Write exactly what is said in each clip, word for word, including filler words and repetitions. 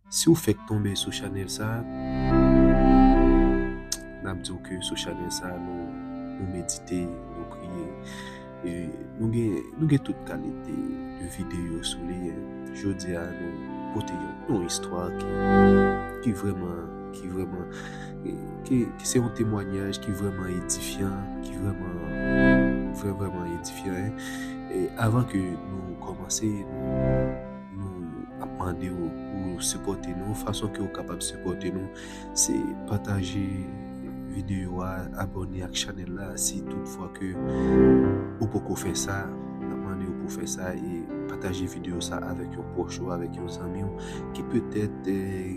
Si w fèk tonbe sou chanèl sa, n ap di w ke sou chanèl sa, nou, nou medite, nou priye. E nou gen, nou gen tout kalite de videyo sou li. Jodi a, nou pote yon, yon istwa ki, ki vrèman, ki vrèman, e, ki, ki se yon temwanyaj ki vrèman edifyan, ki vrèman, vrè-, vrèman edifyan, en. E avan ke nou kòmanse, nou, nou ap mande w pou w sipòte nou, fason ke w kapab sipòte nou, se pataje videyo a, abòne ak chanèl la, si toutfwa ke ou poko fè sa, n ap mande w pou w fè sa e pataje videyo sa avèk yon pwòch ou, avèk yon zanmi w ki petèt, eh,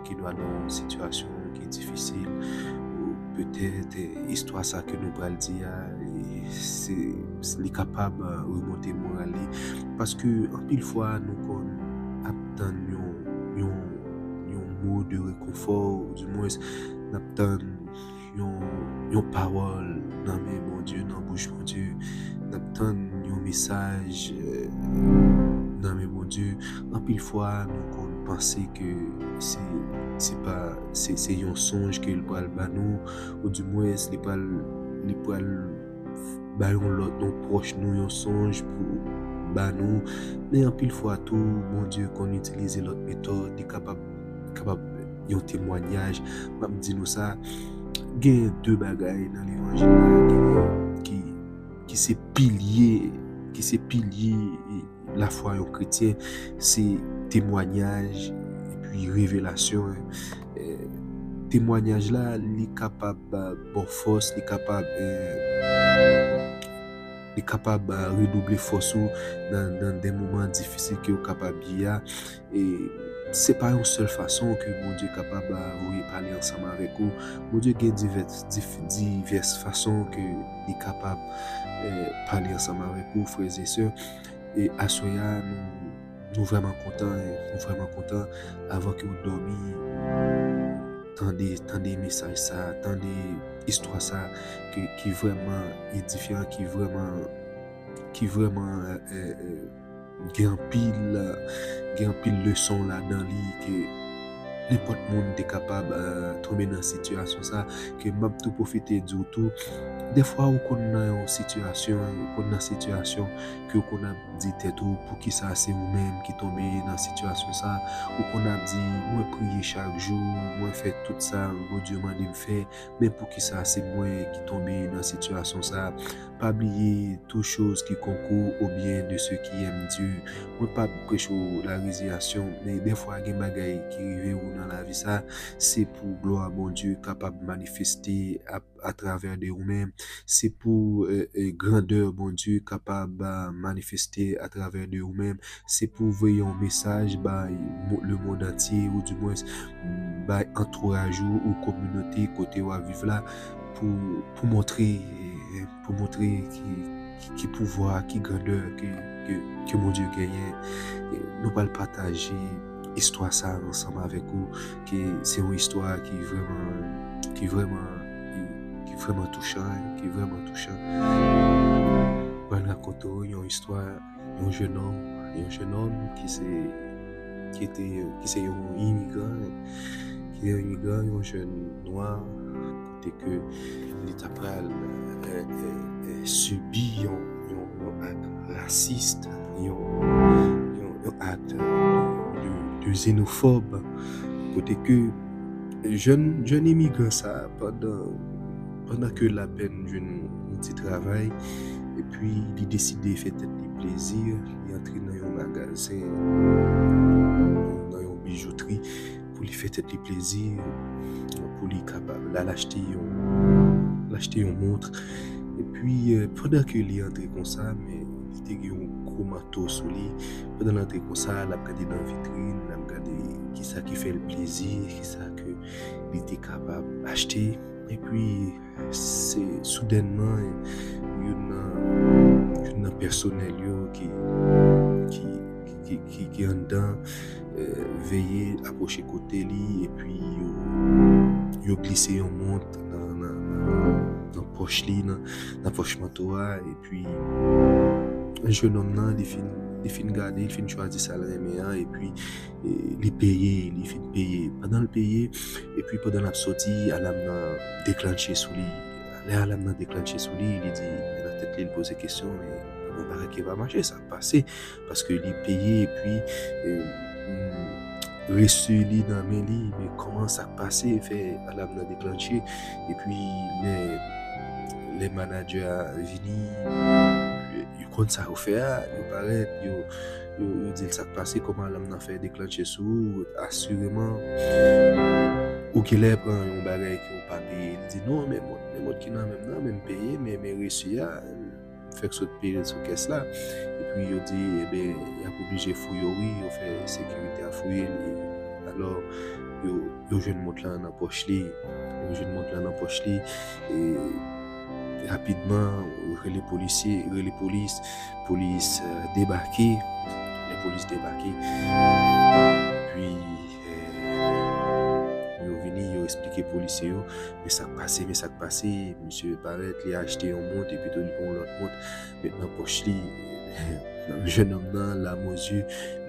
ki dwa nan yon sitiyasyon ki difisil, ou petèt, eh, istwa sa ke nou pral di a, eh, se, li kapab, eh, remonte moral li. Paske anpil fwa, nou konn ap tann yon, yon, yon mo de rekonfò, ou dimwens, n ap tann yon, yon pawòl nan men Bondye, nan bouch Bondye. N ap tann yon mesaj, eh, nan men Bondye. Anpil fwa, nou konn panse ke se, se pa, se, se yon sonj ke l pral ba nou, ou dimwens, li pral, li pral ba yon lòt, yon pwòch nou, yon sonj pou ba nou. Men anpil fwa tou, Bondye konn itilize lòt metòd, li kapab, kapab yon temwayaj. M ap di nou sa, gen de bagay nan levanjil la ki, ki, ki se pilye, ki se pilye lafwa yon kretyen, se temwayaj epi revelasyon, en. Eh, temwayaj la, li kapab, eh, ba w fòs, li kapab, eh, li kapab, eh, redouble fòs ou nan, nan de moman difisil ke w kapab ye a. E se pa yon sèl fason ke Bondye kapab, eh, voye pale ansanm avèk ou. Bondye gen divès, dif-, divès fason ke li kapab, eh, pale ansanm avèk ou, frè e sè. E aswè a, nou, nou vrèman kontan, eh, nou vrèman kontan avan ke w dòmi, tande, tande mesaj sa, tande istwa sa, ki, ki vrèman edifyan, ki vrèman, ki vrèman, eh, eh, eh, gen anpil, gen anpil leson ladan li ke nenpòt moun te kapab, eh, tonbe nan sitiyasyon sa, ke m ap tou pwofite di w tou, dèfwa ou konn nan yon sitiyasyon, ou konn nan sitiyasyon ke ou konn ap di tèt ou, poukisa se ou menm ki tonbe nan sitiyasyon sa, ou konn ap di, mwen priye chak jou, mwen fè tout sa Bondye mande m fè, men poukisa se mwen ki tonbe nan sitiyasyon sa? Pa bliye, toute chose quiconque ou bien de ceux qui aiment Dieu. Mwen p ap preche w la résignation, men dèfwa gen bagay ki rive ou nan lavi sa, se pou glwa Bondye kapab manifeste a, atravè de ou menm. Se pou, eh, eh, grandè Bondye kapab, ah, manifeste atravè de ou menm. Se pou voye yon mesaj bay mo-, lemonn antye, ou dimwens bay antouraj ou, ou kominote kote w ap viv la, pou, pou montre, eh, pou montre ki, ki, ki pouvwa, ki grandè ke, ke, ke Bondye genyen. E nou pral pataje istwa sa ansanm avèk ou, ke se yon istwa ki vrèman, ki vrèman, ki, ki vrèman touchan, ki vrèman touchan. Mwen rakonte w yon istwa yon jennonm, yon jennonm ki se, ki te, ki se yon imigran, ki se yon imigran, yon jèn nwa, kote ke li ta pral, eh, eh, eh, sibi yon, yon, yon ak rasis, yon, yon, yon ak de, de zenofòb, kote ke jèn, jèn imigran sa, pandan, pandan ke l apèn jwenn yon ti travay, epi li deside fè tèt li plezi, li antre nan yon magazen, nan yon bijoutri, pou li fè tèt li plezi, pou li kapab, l al achte yon, l achte yon mont. Epi, eh, pandan ke li antre konsa, men li te gen yon gwo manto sou li. Pandan l antre konsa, l ap gade nan vitrin, l ap gade kisa ki fè l plezi, kisa ke li te kapab achte. Epi, se soudènman, youn nan, youn nan pèsonèl yo ki, ki, ki, ki, ki anndan, eh, veye apwoche kote li, epi yo, yo glise yon mont nan, nan, nan, nan pòch li, nan, nan pòch manto a, epi jennonm nan, li fin Li fin gade, li fin chwazi sa l renmen an, epi, e, li peye, li fin peye. Pandan l peye, epi pandan l ap soti, alam nan deklannche sou li. Lè alam nan deklannche sou li, li di, men nan tèt li, li poze kesyon, men yon bagay ki pa mache, sa k pase? Paske li peye, epi, e, mm, resi li nan men li, men kòman sa k pase, fè alam nan deklannche, epi lè, lè manadjè a vini, yo konn sa yo fè a, yo parèt, yo, yo, yo di l sa k pase, kòman alam nan fè deklannche sou ou, asireman, ou genlè pran yon bagay ke w pa peye. Li di, non, men mòd, men mòd ki nan men m nan, men m peye, men, men resi a, fèk sot peye l sou kès la. Epi yo di, eben, y ap oblije fouye w, wi, yo fè sekirite a fouye l. Alò, yo, yo jwenn mont lan nan pòch li. Yo jwenn mont lan nan pòch li. E rapidman, yo rele polisye, rele polis. Polis, e, debake. Lè polis debake, epi, e, yo vini, yo eksplike polisye yo, men sa k pase, men sa k pase. Misye parèt, li achte yon mont, epi tou li pran yon lòt mont, met nan pòch li. Jennonm nan, lamozye,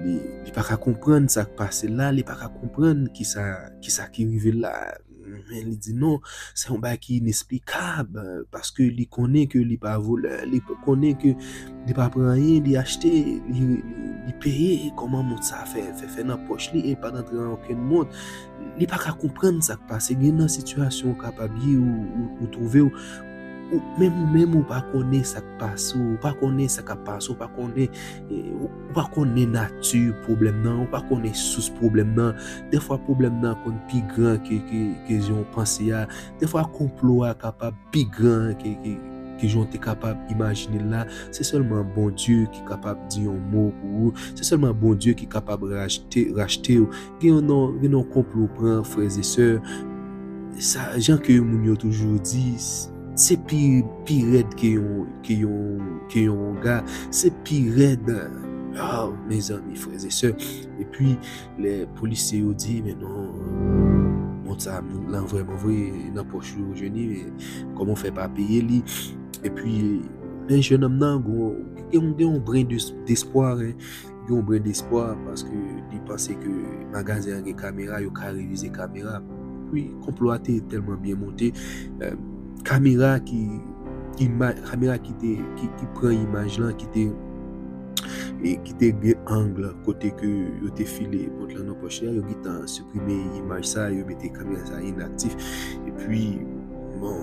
li, li pa ka konprann sa k pase la, li pa ka konprann kisa, kisa ki rive la. Men li di non, se yon bagay ki inesplikab, paske li konnen ke li pa volè, li p-, konnen ke li pa pran anyen, li achte, li, li, li peye, kòman mont sa fè, fè, fè nan pòch li, e l pa t antre nan okenn mont. Li pa ka konprann sa k pase. Gen nan sitiyasyon ou kapab ye, ou, ou, ou twouve w, ou, menm ou menm ou pa konnen sa k pase w, ou pa konnen sa k ap pase w, ou pa konnen, e, ou, ou pa konnen nati pwoblèm nan, ou pa konnen sous pwoblèm nan. Dèfwa pwoblèm nan konn pi gran ke, ke, ke jan w panse a. Dèfwa konplo a kapab pi gran ke, ke, ke jan w te kapab imajine l la. Se sèlman Bondye ki kapab di yon mo pou ou. Se sèlman Bondye ki kapab rachte, rachte w. Gen yon non, gen yon konplo pran, frè e sè. Sa, jan ke moun yo toujou di, s-, se pi, pi rèd ke yon, ke yon, ke yon wonga. Se pi rèd. Oh, mezanmi, frè e sè. Epi, lè polisye yo di, men non, mont sa, moun lan vrèman vre, nan pòch yo jwenn li, men kòman w fè pa peye li? Epi, men jennonm nan, gen, gen, gen yon bren de, despwa, hein. Gen yon bren despwa, paske li panse ke magazen an gen kamera, yo ka revize kamera. Wi, konplo a te tèlman byen monte. Eh, kamera ki, ima-, kamera ki te, ki, ki pran imaj lan, ki te, e ki te gen ang kote ke yo te file mont lan nan pòch li a, yo gentan siprime imaj sa, yo mete kamera sa inaktif. Epi, bon,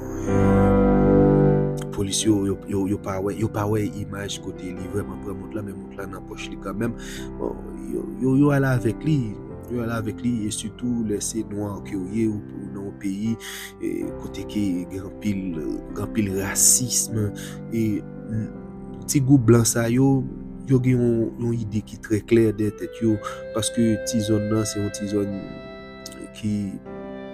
polis yo, yo, yo, yo pa wè, yo pa wè imaj kote li vrèman pran mont lan, men mont lan nan pòch li kanmenm. Bon, yo, yo, yo ale avèk li, yo ale avèk li, e sitou lè se nwa ke w ye, ou, ou nan yon peyi, e, kote ke gen anpil, gen anpil rasism, e, mm, ti gwoup blan sa yo, yo gen yon, yon ide ki trè klè dèyè tèt yo, paske ti zòn nan, se yon ti zòn ki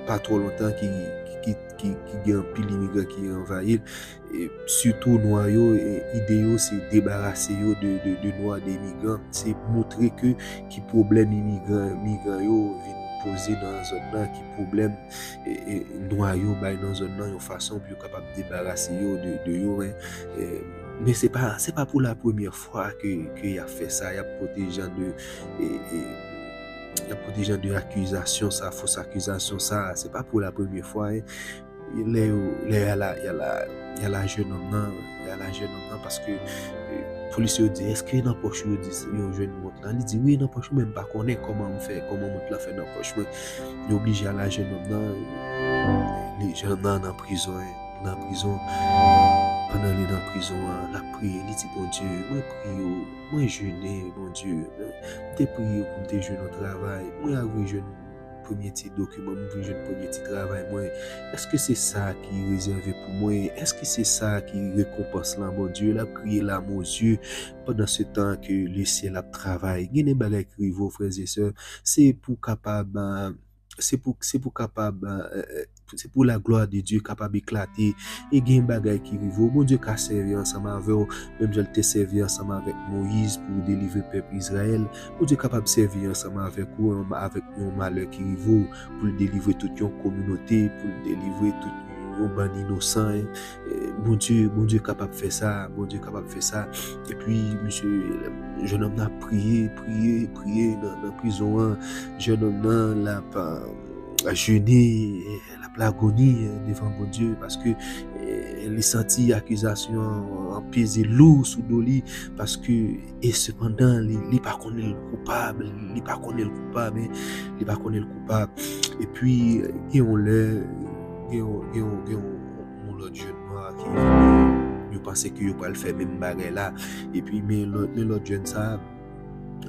pa twò lontan, ki, ki, ki, ki, ki gen anpil imigran ki anvayi l. E sitou nwa yo, e ide yo se debarase yo de, de, de nwa, de imigran. Se montre ke ki pwoblèm imigran, migran yo vin poze nan zòn nan, ki pwoblèm, e, e, nwa yo bay nan zòn nan, yon fason pou yo kapab debarase yo de, de yo, men, e, men se pa, se pa pou la premyè fwa ke, ke y ap fè sa, y ap pote jan de, e, e, y ap pote jan de akizasyon sa, fos akizasyon sa, se pa pou la premyè fwa, hein. Lè yo, lè y a la, y a la, y a la jennonm nan, y a la jennonm nan, paske, e, polis yo di, èske nan pòch ou yo di, yo jwenn mont lan? Li di, wi, nan pòch mwen, m pa konnen kòman m fè, kòman mont lan fè nan pòch mwen. Yo oblije ale jennonm nan, li, jennonm nan nan prizon, nan prizon. Pandan li nan prizon an, l ap priye, li di, Bondye, mwen priye w, mwen jene, Bondye, m te priye w pou m te jwenn yon travay, mwen rive jwenn premye ti dokiman, m vin jwenn premye ti travay mwen. Èske se sa ki rezève pou mwen? Èske se sa ki rekonpans lan, Bondye? L ap kriye lamozye pandan se tan ke lesyèl ap travay. Gen de bagay ki rive w, frè e sè, se pou kapab, ah, se pou, se pou kapab, ah, eh, eh, se pou la glwa de Dye kapab eklate. E gen bagay ki rive w, Bondye ka sèvi ansanm avè w, menm jan l te sèvi ansanm avèk Moyiz pou delivre pèp Izrayèl. Bondye kapab sèvi ansanm avèk ou, an-, avèk yon malè ki rive w, pou l delivre tout yon kominote, pou l delivre tout yon yon bann inosan, hein. Eh, Bondye, Bondye kapab fè sa, Bondye kapab fè sa. Epi, misye, jennonm nan ap priye, priye, priye nan, nan prizon an. Jennonm nan, l ap, eh, jene, l ap lagoni, eh, devan Bondye, paske, eh, li santi akizasyon an, an peze lou sou do li, paske, e sepandan, li, li pa konnen l koupab, li pa konnen l koupab, hein, li pa konnen l koupab. Epi, gen yon lè, gen yon, gen yon, gen yon, yon lòt jèn nwa ki vini, yo panse ke yo pral fè menm bagay la. Epi, men lòt, men lòt jèn sa,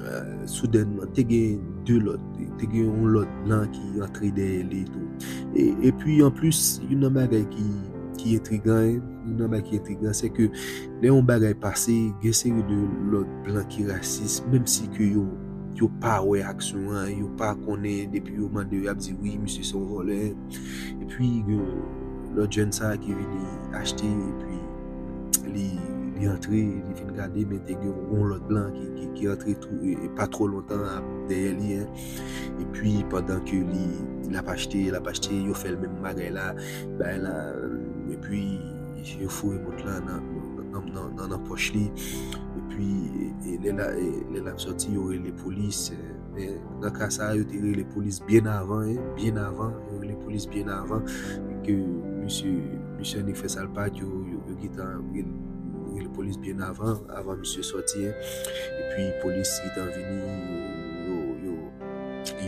eh, soudènman, te gen de lòt, te gen yon lòt blan ki antre dèyè li tou. E, epi, anplis, youn nan bagay ki, ki entrigan, youn nan bagay ki entrigan, se ke lè yon bagay pase, gen seri de lòt blan ki rasis, menm si ke yo, yo pa wè aksyon an, yo pa konnen, depi yo mande yo, y ap di, "Wi, misye se yon vòlè." Epi, gen lòt jèn sa ki vini achte, epi li, li antre, li vin gade, men te gen yon lòt blan ki, ki, ki antre tou, e, e pa twò lontan ap dèyè li, hein. Epi, pandan ke li, l ap achte, l ap achte, yo fè l menm bagay la, bagay la, epi, yo foure mont lan nan, nan, nan, nan, nan, nan pòch li. Epi, e, e lè la, e lè l ap sòti, yo rele polis, e, men nan ka sa, yo te rele polis byen avan, hein, byen avan, yo rele polis byen avan ke misye, misye annik fè sa l pa t, yo, yo, yo gentan rele, rele polis byen avan, avan misye sòti, hein. Epi polis gentan vini, yo, yo,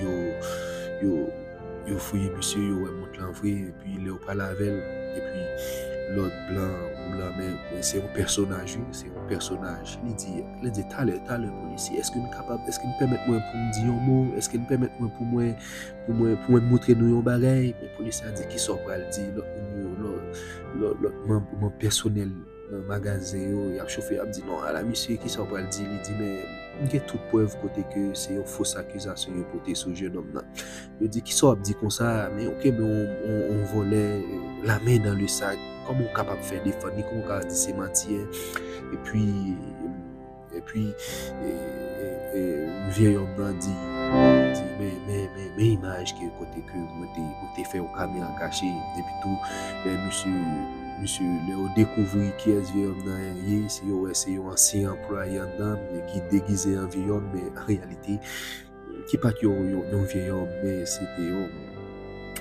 yo, yo, yo fouye misye, yo wè mont lan vre, epi lè yo pale avè l, epi lòt blan, blan, men, men se yon pèsonaj, wi, se yon pèsonaj. Li di, li di, "Talè, talè, polisye, èske n kapab, èske n pèmèt mwen pou m di yon mo? Èske n pèmèt mwen pou mwen, pou mwen, pou mwen montre nou yon bagay?" Men polisye a di, "Kisa w pral di?" Lòt moun yo, lòt, lòt, lòt manm, manm pèsonèl nan magazen yo, y ap chofe, y ap di, "Non, ala misye, kisa w pral di?" Li di, "Men, m gen tout prèv kote ke se yon fos akizasyon yo pote sou jennonm nan." Yo di, "Kisa w ap di konsa? Men ou kenbe yon, yon, yon vòlè, eh, la main dans le sac. Kòman w kapab fè defann li? Kòman w kapab di se manti, hein?" Epi, epi, e, e, e, vyè òm nan di, di, "Men, men, men, men imaj ke kote ke mwen te, mwen te fè yon kamera kache." Epi tou, lè misye, misye, lè yo dekouvri kiyès vyè òm nan ye, se yo wè se yon ansyen anplwaye anndan, men ki degize an vyè òm, men an reyalite, ki pa t yon, yon, yon vyè òm, men se te yon,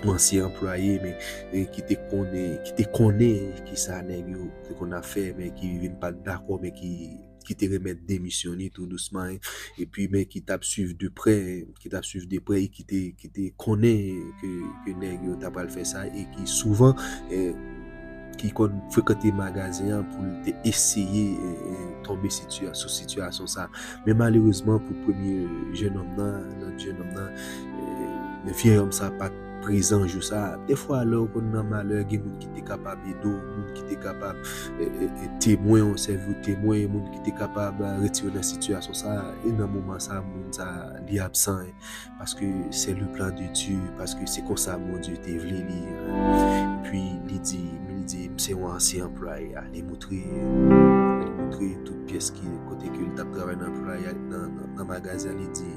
yon ansyen anplwaye, men, e, ki te konnen, ki te konnen kisa nèg yo te konn ap fè, men ki vin pa t dakò, men ki, ki te remèt demisyon li tou dousman, e, epi, men ki t ap swiv de prè, ki t ap swiv de prè, e ki te, ki te konnen ke, ke nèg yo ta pral fè sa, e ki souvan, e, ki konn frekante magazen an pou l te eseye, e, e, tonbe sitiya-, sou sitiyasyon sa. Men malerezman pou premye jennonm nan, lòt jennonm nan, e, men vyè òm sa pa t prezan jou sa. Defwa, lè w konn nan malè, gen moun ki te kapab ede w, moun ki te kapab, e, e, e, temwen, w sèvi w temwen, moun ki te kapab, e, retire w nan sitiyasyon sa. E nan moman sa, moun sa, li absan, e, paske c'est le plan de Dieu, paske se konsa Bondye te vle li. Epi li di, li di, "M se yon ansyen anplwaye." A, li montre, li montre tout pyès ki kote ke li t ap travay nan anplwaye, nan, nan, nan magazen, li di,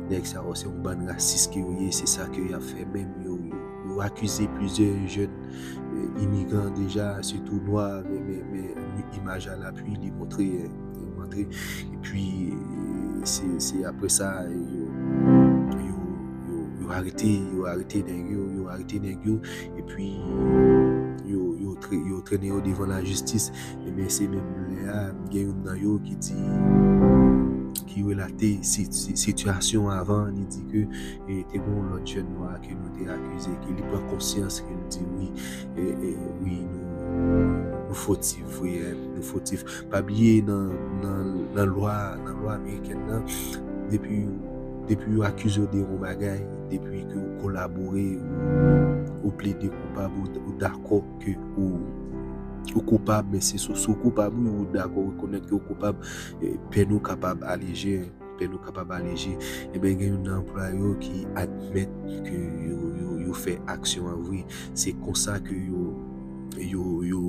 "Nèg sa yo se yon bann rasis ke yo ye, se sa ke y ap fè menm." Yo, yo, yo akize plizyè jèn, e, imigran deja, sitou nwa, men, men, men imaj a lapui, li montre, e, li montre. Epi, e, se, se apre sa, yo, yo, yo, yo arete, yo arete nèg yo, yo arete nèg yo, epi yo, yo tre-, yo trennen yo devan lajistis. Ebyen, se menm lè a, gen youn nan yo ki di, ki relate si-, si-, sitiyasyon avan, li di ke, e, te gen yon lòt jèn nwa ke nou te akize, ke li pran konsyans, ke li di, "Wi, e, e, wi, nou, nou fotif, wi, e, nou fotif." Pa bliye nan, nan, nan lwa, nan lwa amerikèn nan, depi, depi yo akize w de yon bagay, depi ke w kolabore, ou, ou plede koupab, ou, ou dakò ke ou, ou koupab, men se sou, si w koupab, wi, ou dakò rekonèt ke w koupab, e, pèn ou kapab aleje, pèn ou kapab aleje. Ebyen, gen youn nan anplwaye yo ki admèt ke yo, yo, yo fè aksyon an vre. Se konsa ke yo, yo, yo,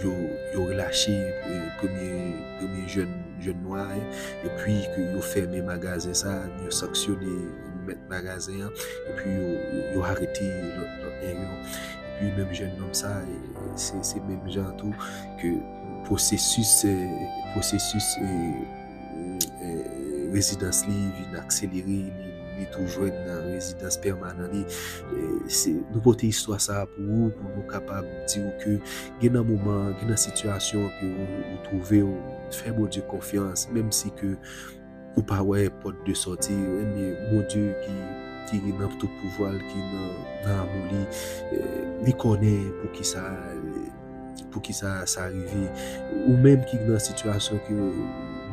yo, yo relache, e, premye, premye jèn, jèn nwa a, epi ke yo fèmen magazen sa, yo sanksyone mèt magazen an, epi yo, yo, yo arete lòt, lòt nèg yo. Epi menm jèn nonm sa, e, se, se menm jan tou ke pwosesis, e, pwosesis, e, e, rezidans li vin akselere, li, li tou jwenn rezidans pèmanan li. E, se, nou pote istwa sa a pou ou, pou nou kapab di w ke gen nan moman, gen nan sitiyasyon ke ou, ou twouve w, fè Bondye konfyans, menm si ke ou pa wè pòt de sòti, ebyen, Bondye ki, ki nan tout pouvwa l, ki nan, nan amou li, e, li konnen poukisa, e, poukisa sa rive. Ou menm ki nan sitiyasyon ke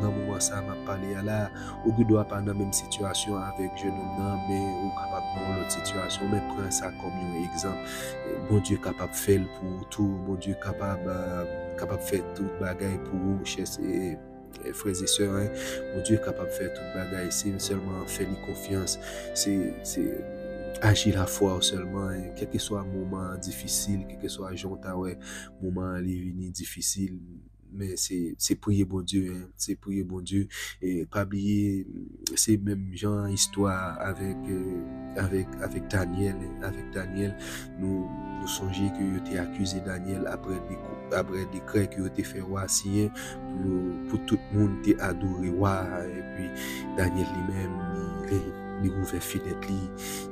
nan moman sa m ap pale a la, ou gen dwa pa nan menm sitiyasyon avèk jèn nonm nan, men ou kapab nan yon lòt sitiyasyon, men pran sa kòm yon egzanp. E, Bondye kapab fè l pou ou tou, Bondye kapab, e, kapab fè tout bagay pou ou, chè, e, e, frè e sè, en. Bondye kapab fè tout bagay, se sèlman fè li konfyans, se, se aji lafwa w sèlman, en. Kèlkeswa moman an difisil, kèlkeswa jan w ta wè moman an li vini difisil, men se, se priye Bondye, en, se priye Bondye. E pa bliye, se menm jan istwa avèk, e, avèk, avèk Danyèl, en, avèk Danyèl, nou, nou sonje ke yo te akize Danyèl apre dekou-, apre dekrè ke yo te fè wa siyen pou yo, pou tout moun te adore wa a. Epi Danyèl li menm, li, li, li ouvè fenèt li,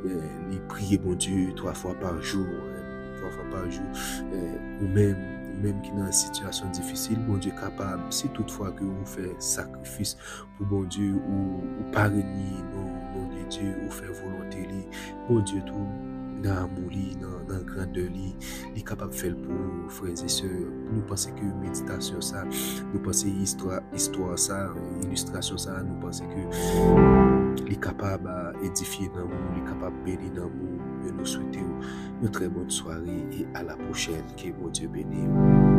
e, li priye Bondye twa fwa pa jou, e, twa fwa pa jou. E, ou menm, ou menm ki nan sitiyasyon difisil, Bondye kapab, si toutfwa ke ou fè sakrifis pou Bondye, ou, ou pa renye non, non de Dye, ou fè volonte li, Bondye tou, nan amou li, nan, nan grandè li, li kapab fè l pou ou, frè e sè. Nou panse ke meditasyon sa, nou panse istwa, istwa sa, ilistrasyon sa, nou panse ke li kapab, a, edifye nanm ou, li kapab beni nanm ou, e nou swete w yon trè bòn sware e a la pwochèn. Ke Bondye beni w.